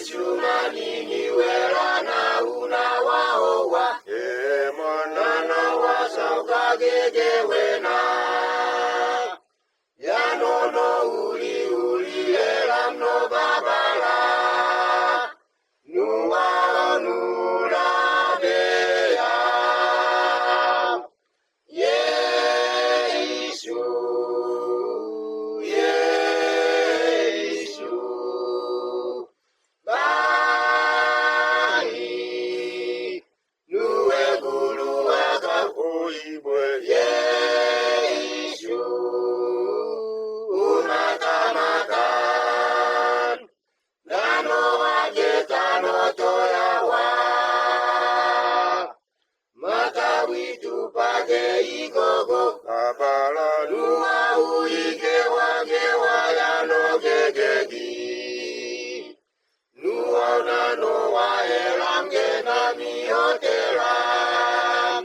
Yesu manini wela na una wa owa E na na wa sauka gege wena ya no no uri uri elam no babala nuwa nura beya Yesu Yesu Bai nuwe guru waka Oibwe Yesu umakamaka nano wagetano toyawa makawitupage igogo Babala nuwa uige wage wayanogegegi nuwa nano waelange namihotelam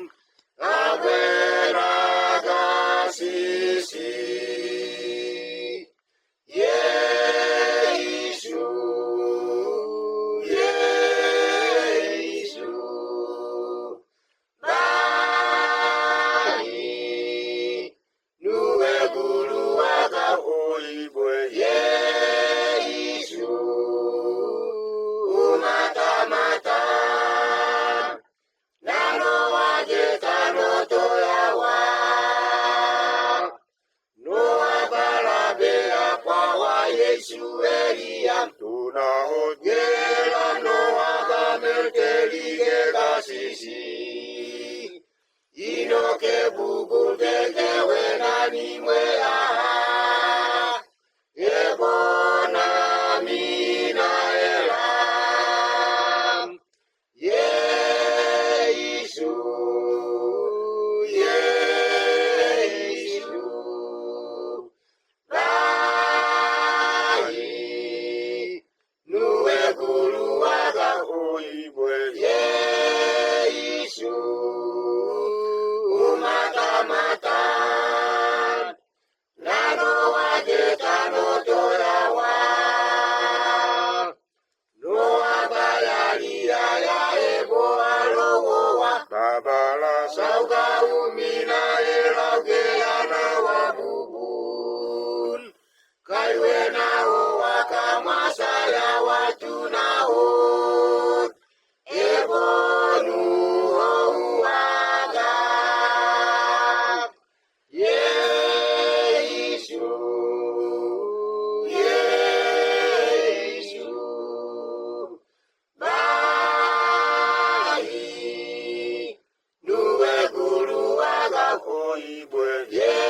agweragasisi Yesu Yesu Bai nuwe guru waka Oibwe Yesu umatamata nano wagetano toyawa noa balabe akwawa Yesu Eliya Tunaho Gela noa gamelkelige gasisi Inoke bubu gegewe nani mwea Ebona mina elam Yesu Yesu Bai nuwe guru waka Oibwe Yesu umatamata nano wagetano toyawa noa bayalia ya ebo alowowa Babala sauka umina elauke yana wabubun kaiwe nao wakamasaya watu nao ebonu ouwaga Yesu Yesu Bai nuwe guru waga Oibwe Yesu